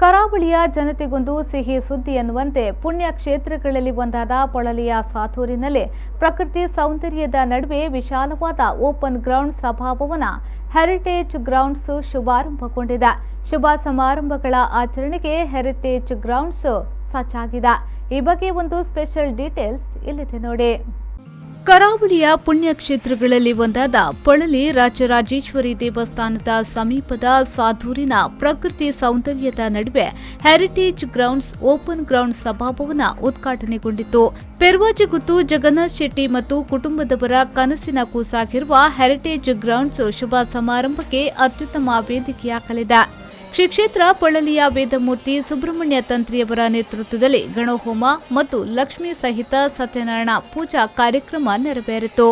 ಕರಾವಳಿಯ ಜನತೆಗೊಂದು ಸಿಹಿ ಸುದ್ದಿ ಎನ್ನುವಂತೆ ಪುಣ್ಯ ಕ್ಷೇತ್ರಗಳಲ್ಲಿ ಒಂದಾದ ಪೊಳಲಿಯ ಸಾಥೂರಿನಲ್ಲಿ ಪ್ರಕೃತಿ ಸೌಂದರ್ಯದ ನಡುವೆ ವಿಶಾಲವಾದ ಓಪನ್ ಗ್ರೌಂಡ್ ಸಭಾಭವನ ಹೆರಿಟೇಜ್ ಗ್ರೌಂಡ್ಸ್ ಶುಭಾರಂಭಗೊಂಡಿದೆ. ಶುಭ ಸಮಾರಂಭಗಳ ಆಚರಣೆಗೆ ಹೆರಿಟೇಜ್ ಗ್ರೌಂಡ್ಸ್ ಸಜ್ಜಾಗಿದೆ. ಈ ಬಗ್ಗೆ ಒಂದು ಸ್ಪೆಷಲ್ ಡೀಟೇಲ್ಸ್ ಇಲ್ಲಿದೆ ನೋಡಿ. ಕರಾವಳಿಯ ಪುಣ್ಯಕ್ಷೇತ್ರಗಳಲ್ಲಿ ಒಂದಾದ ಪೊಳಲಿ ರಾಜರಾಜೇಶ್ವರಿ ದೇವಸ್ಥಾನದ ಸಮೀಪದ ಸಾಧೂರಿನ ಪ್ರಕೃತಿ ಸೌಂದರ್ಯದ ನಡುವೆ ಹೆರಿಟೇಜ್ ಗ್ರೌಂಡ್ಸ್ ಓಪನ್ ಗ್ರೌಂಡ್ ಸಭಾಭವನ ಉದ್ಘಾಟನೆಗೊಂಡಿತು. ಪೆರ್ವಾಜಿಗುತ್ತು ಜಗನ್ನಾಥ್ ಶೆಟ್ಟಿ ಮತ್ತು ಕುಟುಂಬದವರ ಕನಸಿನ ಕೂಸಾಗಿರುವ ಹೆರಿಟೇಜ್ ಗ್ರೌಂಡ್ಸ್ ಶುಭ ಸಮಾರಂಭಕ್ಕೆ ಅತ್ಯುತ್ತಮ ವೇದಿಕೆಯಾಗಲಿದೆ. ಶ್ರೀ ಕ್ಷೇತ್ರ ಪೊಳಲಿಯ ವೇದಮೂರ್ತಿ ಸುಬ್ರಹ್ಮಣ್ಯ ತಂತ್ರಿಯವರ ನೇತೃತ್ವದಲ್ಲಿ ಗಣಹೋಮ ಮತ್ತು ಲಕ್ಷ್ಮೀ ಸಹಿತ ಸತ್ಯನಾರಾಯಣ ಪೂಜಾ ಕಾರ್ಯಕ್ರಮ ನೆರವೇರಿತು.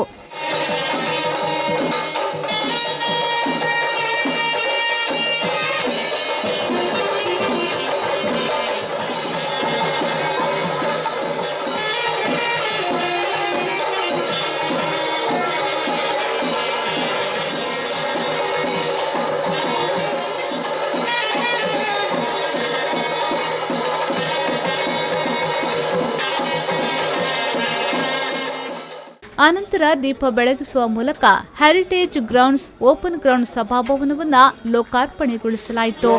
ಆನಂತರ ದೀಪ ಬೆಳಗಿಸುವ ಮೂಲಕ ಹೆರಿಟೇಜ್ ಗ್ರೌಂಡ್ಸ್ ಓಪನ್ ಗ್ರೌಂಡ್ ಸಭಾಭವನವನ್ನು ಲೋಕಾರ್ಪಣೆಗೊಳಿಸಲಾಯಿತು.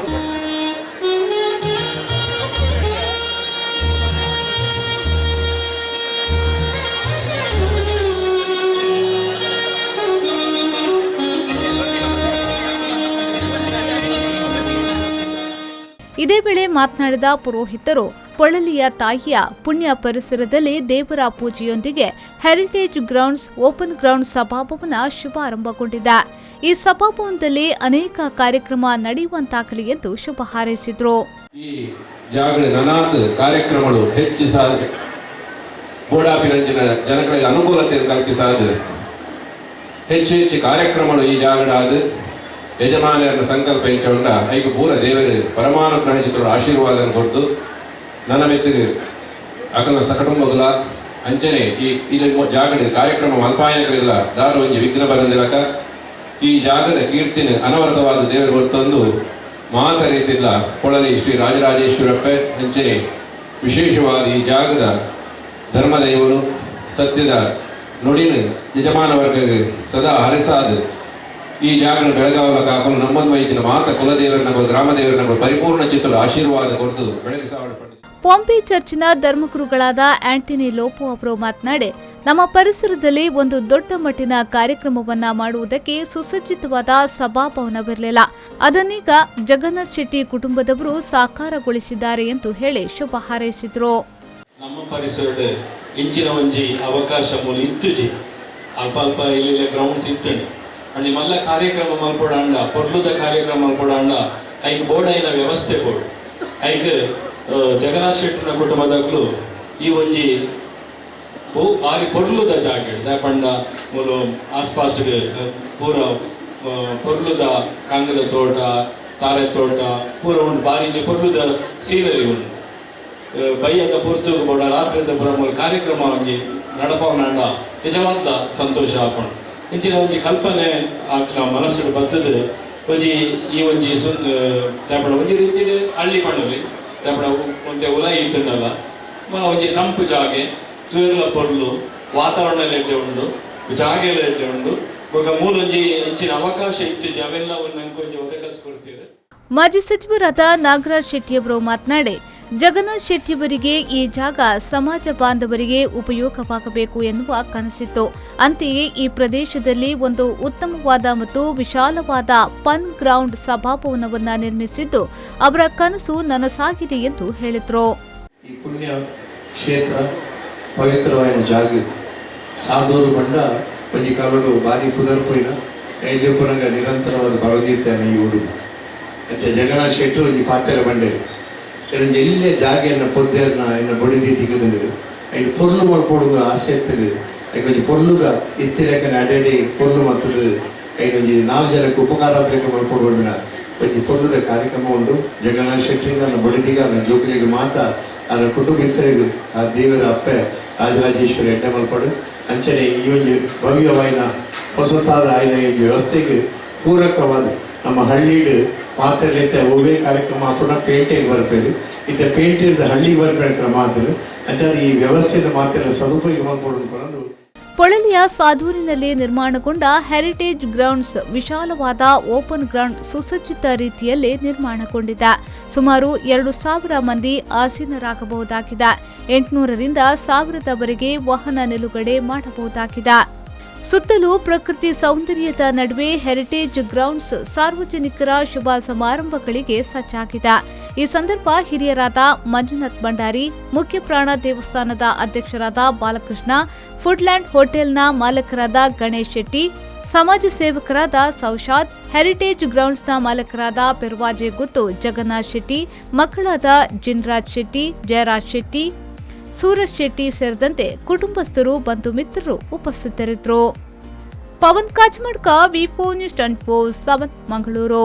ಇದೇ ವೇಳೆ ಮಾತನಾಡಿದ ಪುರೋಹಿತರು, ಪೊಳಲಿಯ ತಾಯಿಯ ಪುಣ್ಯ ಪರಿಸರದಲ್ಲಿ ದೇವರ ಪೂಜೆಯೊಂದಿಗೆ ಹೆರಿಟೇಜ್ ಗ್ರೌಂಡ್ಸ್ ಓಪನ್ ಗ್ರೌಂಡ್ ಸಭಾಭವನ ಶುಭಾರಂಭಗೊಂಡಿದೆ. ಈ ಸಭಾಭವನದಲ್ಲಿ ಅನೇಕ ಕಾರ್ಯಕ್ರಮ ನಡೆಯುವಂತಾಗಲಿ ಎಂದು ಶುಭ ಹಾರೈಸಿದರು. ಈ ಜಾಗದ ನನಾತ್ ಕಾರ್ಯಕ್ರಮಗಳು ಹೆಚ್ಚಿಸ ಬೋಡಾಪಿರಂಜನ ಜನಗಳಿಗೆ ಅನುಕೂಲತೆಯನ್ನು ಕಲ್ಪಿಸಾದ ಹೆಚ್ಚು ಹೆಚ್ಚು ಕಾರ್ಯಕ್ರಮಗಳು ಈ ಜಾಗಡಾದ ಯಜಮಾನರ ಸಂಕಲ್ಪ ಇಂಚೊಂಡ ಐಕು ಪೂರ ದೇವರು ಪರಮಾನುಗ್ರಹ ಚಿತ್ರ ಆಶೀರ್ವಾದ ಕೊಡ್ತು ನನ್ನ ಮೆತ್ತಿಗೆ ಅಕಲ ಸಕಟುಂಬಗುಲ ಅಂಚನೆ ಈ ಇಲ್ಲಿ ಜಾಗದ ಕಾರ್ಯಕ್ರಮ ಮಲ್ಪಾಯನಗಳಿಲ್ಲ ದಾರು ಒಂಜಿ ವಿಘ್ನ ಬರಂದಿಲಕ ಈ ಜಾಗದ ಕೀರ್ತಿನ ಅನವರತವಾದ ದೇವರು ಹೊರತಂದು ಮಾತ ರೀತಿಲ್ಲ ಪೊಳಲಿ ಶ್ರೀ ರಾಜರಾಜೇಶ್ವರಪ್ಪೆ ಅಂಚನೆ ವಿಶೇಷವಾದ ಈ ಜಾಗದ ಧರ್ಮದೈವರು ಸತ್ಯದ ನುಡಿನ ಯಜಮಾನ ವರ್ಗ ಸದಾ ಹರಿಸಾದ ಈ ಜಾಗನ ಬೆಳಗಾವಲ ಕಾಕಲು ನಮ್ಮನ್ನು ವೈದ್ಯನ ಮಾತ ಕುಲದೇವರನ ಗ್ರಾಮದೇವರನ ಪರಿಪೂರ್ಣ ಚಿತ್ರದ ಆಶೀರ್ವಾದ ಕೊರತು ಬೆಳಗಿಸಾವಳ. ಪಾಂಪೆ ಚರ್ಚಿನ ಧರ್ಮಗುರುಗಳಾದ ಆಂಟನಿ ಲೋಪೋ ಅವರು ಮಾತನಾಡಿ, ನಮ್ಮ ಪರಿಸರದಲ್ಲಿ ಒಂದು ದೊಡ್ಡ ಮಟ್ಟಿನ ಕಾರ್ಯಕ್ರಮವನ್ನ ಮಾಡುವುದಕ್ಕೆ ಸುಸಜ್ಜಿತವಾದ ಸಭಾಭವನವಿರಲಿಲ್ಲ. ಅದನ್ನೀಗ ಜಗನ್ನಾಥ್ ಶೆಟ್ಟಿ ಕುಟುಂಬದವರು ಸಾಕಾರಗೊಳಿಸಿದ್ದಾರೆ ಎಂದು ಹೇಳಿ ಶುಭ ಹಾರೈಸಿದರು. ನಮ್ಮ ಪರಿಸರದ ಇಂಚಿನ ಒಂಜಿ ಅವಕಾಶ ಮೂಲ ಇತ್ತುಜಿ ಅಲ್ಪ ಅಲ್ಪ ಇಲ್ಲಿ ಗ್ರೌಂಡ್ಸ್ ಇತ್ತಂಡು ನಿಮ್ಮೆಲ್ಲ ಕಾರ್ಯಕ್ರಮ ಮಲ್ಪೊಡಾಂಡ ಪೊರ್ಲುದ ಕಾರ್ಯಕ್ರಮ ಮಲ್ಪೊಡಾಂಡ ಐಕ್ ಬೋರ್ಡೈನ ವ್ಯವಸ್ಥೆ ಬೋರ್ಡ್ ಐಕ್ ಜಗನ್ನಾಥ್ ಶೆಟ್ಟಿನ ಕುಟುಂಬದಕ್ಲು ಈ ಒಂಜಿ ಬಾರಿ ಪೊರ್ಲುದ ಜಾಗ ದಾಪಂಡ ಮೂಲು ಆಸ್ಪಾಸ್ ಪೂರ ಪೊರ್ಲುದ ಕಂಗದ ತೋಟ ತಾರೆ ತೋಟ ಪೂರ ಉಂಡು ಬಾರಿ ಪೊರ್ಲುದ ಸೀನರಿ ಉಂಡು. ಬೈಯದ ಪೊರ್ತುಗು ಬೋಡ ರಾತ್ರಿದ ಪೂರ ಮೂಲ ಕಾರ್ಯಕ್ರಮ ಒಂಜಿ ನಡಪವನಾಂಡ ನಿಜವಾದ ಸಂತೋಷ ಆಪಂಡು. ಇಂಚಿನ ಒಂಜಿ ಕಲ್ಪನೆ ಆಕ್ಲ ಮನಸ್ಸು ಬರ್ತದೆ ಒಂಜಿ ಈ ಒಂಜಿ ದಾಪಣ ಒಂಜಿ ರೀತಿಡ್ ಹಳ್ಳಿ ಪಣ್ಣಲಿ ದಾಪಣ ಒಂತೆ ಉಲ ಇತ್ತಂಡಲ್ಲ ಒಂಜಿ ತಂಪು ಜಾಗೆ ತೂರ್ಲ ಪೊರ್ಲು ವಾತಾವರಣ ಎಡ್ಡೆ ಉಂಡು ಜಾಗೆಲ್ಲ ಎಡ್ಡೆ ಉಂಡು ಬೊಕ ಮೂಲೊಂಜಿ ಇಂಚಿನ ಅವಕಾಶ ಇತ್ತು ಅವೆಲ್ಲ ನಂಗೆ ಒಂಜಿ ಒದಗಿಸ್ಕೊಡ್ತೀರಿ. ಮಾಜಿ ಸಚಿವರಾದ ನಾಗರಾಜ್ ಶೆಟ್ಟಿಯವರು ಮಾತನಾಡಿ, ಜಗನ್ನಾಥ್ ಶೆಟ್ಟಿಯವರಿಗೆ ಈ ಜಾಗ ಸಮಾಜ ಬಾಂಧವರಿಗೆ ಉಪಯೋಗವಾಗಬೇಕು ಎನ್ನುವ ಕನಸಿತ್ತು. ಅಂತೆಯೇ ಈ ಪ್ರದೇಶದಲ್ಲಿ ಒಂದು ಉತ್ತಮವಾದ ಮತ್ತು ವಿಶಾಲವಾದ ಪನ್ ಗ್ರೌಂಡ್ ಸಭಾಭವನವನ್ನು ನಿರ್ಮಿಸಿದ್ದು ಅವರ ಕನಸು ನನಸಾಗಿದೆ ಎಂದು ಹೇಳಿದರು. ಈ ಪುಣ್ಯ ಕ್ಷೇತ್ರ ಪವಿತ್ರವಾದ ಜಾಗ ಸಾಧೂರು ಬಂಡ ಒಂಜಿ ಕಾಲಡು ಬಾರಿ ಪುದರ್ಪುಯಿನ ಐಲ್ಯಪುರಂಗ ನಿರಂತರವಾದ ಬರದೀತಾನೆ ಈ ಊರು. ಅಂಚೆ ಜಗನ್ನಾಥ್ ಶೆಟ್ಟರು ಒಂಜಿ ಪಾತೆರ ಬಂಡೇರು ಒಂಜಿ ಎಲ್ಲೇ ಜಾಗೆಯನ್ನು ಪೊದ್ದೆರ್ನ ಎನ್ನ ಬೊಡಿದಿ ತಿಕ್ಕುದುಂಡು ಐನ್ ಪೊರ್ಲು ಮಲ್ಪೊಡುಂದು ಆಸೆ ಇತ್ತದು. ಐಕ್ ಒಂಜಿ ಪೊರ್ಲುದ ಇತ್ತಿಲೆಕ್ಕನೆ ಅಡೆಡೆ ಪೊರ್ಲು ಮಲ್ತದು ಐನ್ ಒಂಜಿ 4 ಜನಕ್ಕೆ ಉಪಕಾರ ಲೆಕ್ಕ ಮಲ್ಪೊಡು ಒಂಜಿ ಪೊರ್ಲುದ ಕಾರ್ಯಕ್ರಮ ಉಂಡು. ಜಗನ್ನಾಥ್ ಶೆಟ್ಟಿಗೆ ನನ್ನ ಬೊಡಿದಿಗ ನನ್ನ ಜೋಕುಲಿಗೆ ಮಾತ ನನ್ನ ಕುಟುಂಬಸ್ಥರಿಗೂ ಆ ದೇವರ ಅಪ್ಪೆ ರಾಜರಾಜೇಶ್ವರಿ ಎಡ್ಡೆ ಮಲ್ಪಡು. ಅಂಚನೆ ಈ ಒಂಜಿ ಭವ್ಯವಾಯಿನ ಹೊಸತಾದ ಆಯ್ನ ಈ ವ್ಯವಸ್ಥೆಗೆ ಪೂರಕವಾದ ನಮ್ಮ ಹಳ್ಳಿಡು ಮಾತೆರ್ಲ ಒವ್ವೇ ಕಾರ್ಯಕ್ರಮ ಆಪುನ ಪೇಂಟೆಗೆ ಬರ್ಪೇರು. ಇತ್ತೆ ಪೇಂಟೆದ ಹಳ್ಳಿಗೆ ಬರ್ಪೇರು ಕ್ರಮ ಆತಲು. ಅಂಚಾದ ಈ ವ್ಯವಸ್ಥೆಯನ್ನು ಮಾತೆಲ್ಲ ಸದುಪಯೋಗ ಮಲ್ಪೊಡು ಪನೊಂದು. ಪೊಳಲಿಯ ಸಾಧೂರಿನಲ್ಲಿ ನಿರ್ಮಾಣಗೊಂಡ ಹೆರಿಟೇಜ್ ಗ್ರೌಂಡ್ಸ್ ವಿಶಾಲವಾದ ಓಪನ್ ಗ್ರೌಂಡ್ ಸುಸಜ್ಜಿತ ರೀತಿಯಲ್ಲಿ ನಿರ್ಮಾಣಗೊಂಡಿದೆ. ಸುಮಾರು 2000 ಮಂದಿ ಆಸೀನರಾಗಬಹುದಾಗಿದೆ. 800ರಿಂದ 1000ದವರೆಗೆ ವಾಹನ ನಿಲುಗಡೆ ಮಾಡಬಹುದಾಗಿದೆ. ಸುತ್ತಲೂ ಪ್ರಕೃತಿ ಸೌಂದರ್ಯದ ನಡುವೆ ಹೆರಿಟೇಜ್ ಗ್ರೌಂಡ್ಸ್ ಸಾರ್ವಜನಿಕರ ಶುಭ ಸಮಾರಂಭಗಳಿಗೆ ಸಜ್ಜಾಗಿದೆ. ಈ ಸಂದರ್ಭ ಹಿರಿಯರಾದ ಮಂಜುನಾಥ್ ಭಂಡಾರಿ, ಮುಖ್ಯಪ್ರಾಣ ದೇವಸ್ಥಾನದ ಅಧ್ಯಕ್ಷರಾದ ಬಾಲಕೃಷ್ಣ, ಫುಡ್ಲ್ಯಾಂಡ್ ಹೋಟೆಲ್ನ ಮಾಲಕರಾದ ಗಣೇಶ್ ಶೆಟ್ಟಿ, ಸಮಾಜ ಸೇವಕರಾದ ಸೌಶಾದ್, ಹೆರಿಟೇಜ್ ಗ್ರೌಂಡ್ಸ್ನ ಮಾಲಕರಾದ ಪೆರ್ವಾಜೆ ಗುತ್ತು ಜಗನ್ನಾಥ್ ಶೆಟ್ಟಿ, ಮಕ್ಕಳಾದ ಜಿನ್ರಾಜ್ ಶೆಟ್ಟಿ, ಜಯರಾಜ್ ಶೆಟ್ಟಿ, ಸೂರಜ್ ಶೆಟ್ಟಿ ಸೇರಿದಂತೆ ಕುಟುಂಬಸ್ಥರು, ಬಂಧು ಮಿತ್ರರು ಉಪಸ್ಥಿತರಿದ್ದರು. Pavan Kajmadka, V4 News 24/7, Mangaluru.